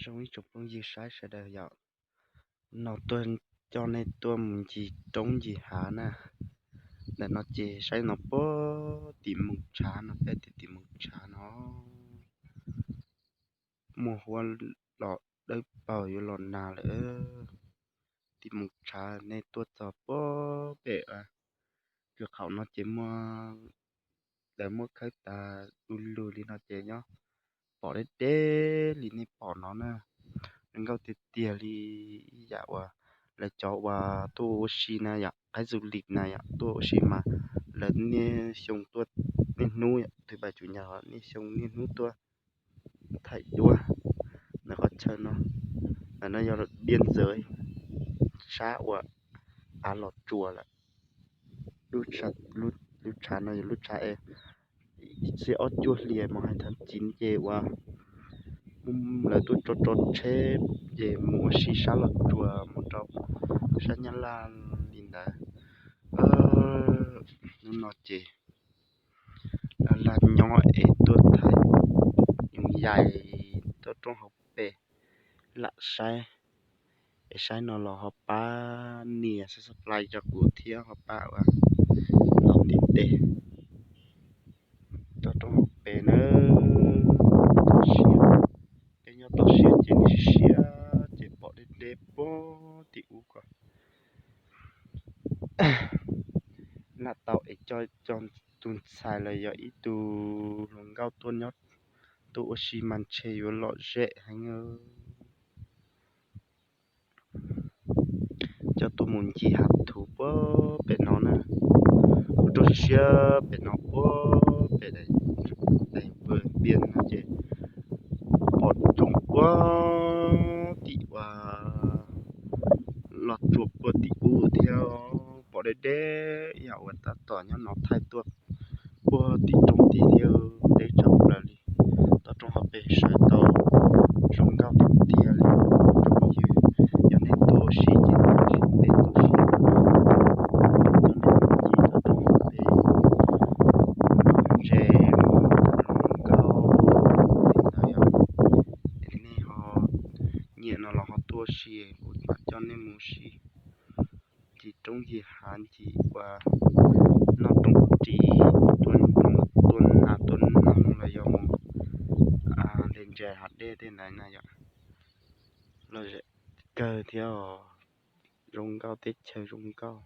Zoo ib tsoom phooj ywg saib sawv daws yom, no tuaj coj nej tuaj mus ncig roob ncig hav na. Ntawm no ces saib no puag tim Moos Tshav no, peb tim tim Moos Tshav no, muaj huab los dawb paug yuav los nag lawm. Tim Moos Tshav nej tuaj txog puag pem, kwj qaum no ces muaj, lawv muab khawb tas du lug li no ces nyob pom deb deb li nej pom no na. Zoo nkauj tiag tiag li, ib yam uas lawv cov uas tuaj ua si na yom, qhaib du lis na yom, tuaj ua si mas lawv niaj xyoo tuaj, niaj hnub yom, thứ bảy chủ nhật niaj xyoo niaj hnub tuaj thaij duab ntawm qhov chaw no. Ntawm no yog biên giới sab uas av Los Tsuas lawm. Lub tshav no yog lub tshav es ib txhiab ob cuaj hli mus hais thaj civ ces uas lawv tuaj tso tso tsheb ces mus ua si sab Los Tsuas mus rau sab Nyab Laj li ntawd. Hnub no ces laj laj nyob es tuaj thaij yoos yais toj roob hauv pes lam saib, es saib no los ho pab nias subscribe rau kuv thiab ho pab ua tau ntiv tes. Toj roob hauv pes na, toj siab, peb nyob toj siab ces nws siab siab ces pom deb deb puag tim ub ko. Lam tau es coj cov tus ntxhais los yog ib tug hluas nkauj tuaj nyob, tuaj ua si mas ntshe yuav lom zem heev. Coj tuaj mus ncig hav thuv puag pem no na, ua rau siab pem no puag pem daim pia no ces pom tsoom puag tim uas Los Tsuas puag tim ub thiab, pom deb deb yam uas tab tom nyob no thaij tuaj puag tim roob tid thiab, deb tshaj plaws li. Toj roob hauv pes saib tau zoo nkauj tiag tiag li. Tsoom phooj ywg, yog nej tuaj ua si ces tuaj ua si pem toj siab, coj nej mus ncig toj roob hauv pes, ntses zoo nkauj li ntawd yom. Es nej ho nyiam no los ho tuaj ua si, kuv mam coj nej mus ua si ncig roob ncig hav ncig ua noj roob ris, tua tua nas tua noog los yog mus de ntses hav dej tej ntawd na yom. Lom zem kawg thiab, zoo nkauj, teb chaws zoo nkauj.